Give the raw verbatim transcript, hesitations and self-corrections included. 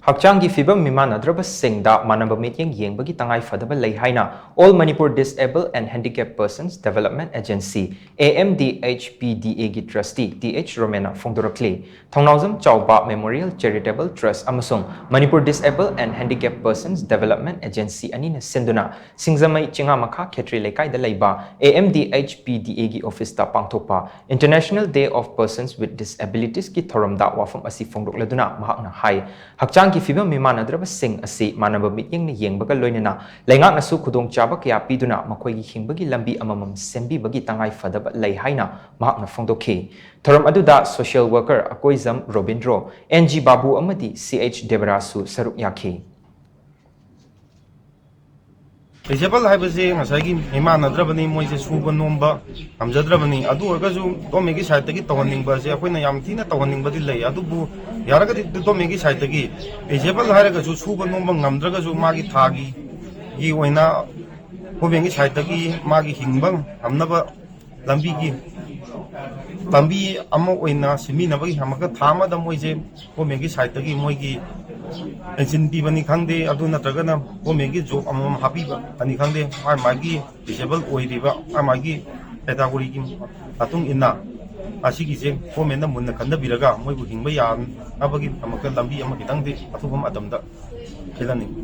ꯍꯛꯆꯥꯡꯒꯤ ꯐꯤꯕꯝ ꯃꯤꯃꯥꯟꯅꯗ꯭ꯔꯕꯁꯤꯡꯗ ꯃꯥꯟꯅꯕ ꯃꯤꯠꯌꯦꯡ ꯌꯦꯡꯕꯒꯤ ꯇꯉꯥꯏ ꯐꯗꯕ ꯂꯩ ꯍꯥꯏꯅ All Manipur Disabled and Handicapped Persons Development Agency, A M D H P D A, ꯒꯤ trustee T H ꯔꯣꯃꯦꯟꯅ ꯐꯣꯡꯗꯣꯔꯛꯂꯤ꯫ ꯊꯧꯅꯥꯎꯖꯝ ꯆꯥꯎꯕ Memorial Charitable Trust ꯑꯃꯁꯨꯡ Manipur Disabled and Handicapped Persons Development Agency ꯑꯅꯤꯅ ꯁꯤꯟꯗꯨꯅ ꯁꯤꯡꯖꯃꯩ ꯆꯤꯉꯥꯃꯈꯥ ꯈꯦꯇ꯭ꯔꯤ ꯂꯩꯀꯥꯏꯗ ꯂꯩꯕ A M D H P D A ꯒꯤ office ꯇ ꯄꯥꯡꯊꯣꯛꯄ International Day of Persons with Disabilities ꯀꯤ ꯊꯧꯔꯝꯗ ꯋꯥꯐꯝ ꯑꯁꯤ ꯐꯣꯡꯗꯣꯛꯂꯗꯨꯅ ꯃꯍꯥꯛꯅ ꯍꯥꯏ, ꯍꯛꯆꯥꯡꯒꯤ ꯐꯤꯕꯝ ꯃꯤꯃꯥꯟꯅꯗ꯭ꯔꯕꯁꯤꯡ ꯑꯁꯤ ꯃꯥꯟꯅꯕ ꯃꯤꯠꯌꯦꯡꯅ ꯌꯦꯡꯕꯒ ꯂꯣꯏꯅꯅ ꯂꯩꯉꯥꯛꯅꯁꯨ ꯈꯨꯗꯣꯡꯆꯥꯕ ꯀꯌꯥ ꯄꯤꯗꯨꯅ ꯃꯈꯣꯏꯒꯤ ꯍꯤꯡꯕꯒꯤ ꯂꯝꯕꯤ ꯑꯃꯃꯝ ꯁꯦꯝꯕꯤꯕꯒꯤ ꯇꯉꯥꯏ ꯐꯗꯕ ꯂꯩ ꯍꯥꯏꯅ ꯃꯍꯥꯛꯅ ꯐꯣꯡꯗꯣꯛꯈꯤ꯫ ꯊꯧꯔꯝ ꯑꯗꯨꯗ social worker Akoijam Robindro, N G ꯕꯥꯕꯨ ꯑꯃꯗꯤ C H ꯗꯦꯕꯔꯥꯖꯁꯨ ꯁꯔꯨꯛ ꯌꯥꯈꯤ꯫ Disable ꯍꯥꯏꯕꯁꯦ ꯉꯁꯥꯏꯒꯤ ꯃꯤꯃꯥꯟꯅꯗ꯭ꯔꯕꯅꯤ, ꯃꯣꯏꯁꯦ ꯁꯨꯕ ꯅꯣꯝꯕ ꯉꯝꯖꯗ꯭ꯔꯕꯅꯤ꯫ ꯑꯗꯨ ꯑꯣꯏꯔꯒꯁꯨ government ꯀꯤ side ꯇꯒꯤ ꯇꯧꯍꯟꯅꯤꯡꯕꯁꯦ ꯑꯩꯈꯣꯏꯅ ꯌꯥꯝ ꯊꯤꯅ ꯇꯧꯍꯟꯅꯤꯡꯕꯗꯤ ꯂꯩ, ꯑꯗꯨꯕꯨ ꯌꯥꯔꯒꯗꯤ government ꯀꯤ side ꯇꯒꯤ disable ꯍꯥꯏꯔꯒꯁꯨ ꯁꯨꯕ ꯅꯣꯝꯕ ꯉꯝꯗ꯭ꯔꯒꯁꯨ ꯃꯥꯒꯤ ꯊꯥꯒꯤ ꯒꯤ ꯑꯣꯏꯅ government ꯀꯤ side ꯇꯒꯤ ꯃꯥꯒꯤ ꯍꯤꯡꯕ ꯉꯝꯅꯕ ꯂꯝꯕꯤꯒꯤ ꯂꯝꯕꯤ ꯑꯃ ꯑꯣꯏꯅ ꯁꯦꯝꯕꯤꯅꯕꯒꯤ ꯍꯝꯃꯒ ꯊꯥ ꯑꯃꯗ ꯃꯣꯏꯁꯦ government ꯀꯤ side ꯇꯒꯤ ꯃꯣꯏꯒꯤ pension ꯄꯤꯕꯅꯤ ꯈꯪꯗꯦ, ꯑꯗꯨ ꯅꯠꯇ꯭ꯔꯒꯅ government ꯀꯤ job ꯑꯃꯃꯝ ꯍꯥꯞꯄꯤꯕꯅꯤ ꯈꯪꯗꯦ, ꯃꯥ ꯃꯥꯒꯤ disable ꯑꯣꯏꯔꯤꯕ ꯃꯥ ꯃꯥꯒꯤ category ꯒꯤ ꯃꯇꯨꯡ ꯏꯟꯅ ꯑꯁꯤꯒꯤꯁꯦ government ꯅ ꯃꯨꯟꯅ ꯈꯟꯊꯕꯤꯔꯒ ꯃꯣꯏꯕꯨ ꯍꯤꯡꯕ ꯌꯥꯅꯕꯒꯤꯗꯃꯛꯇ ꯂꯝꯕꯤ ꯑꯃ ꯈꯤꯇꯪꯗꯤ ꯑꯊꯨꯕ ꯃꯇꯝꯗ ꯁꯤꯜꯍꯟꯅꯤꯡꯉꯤ꯫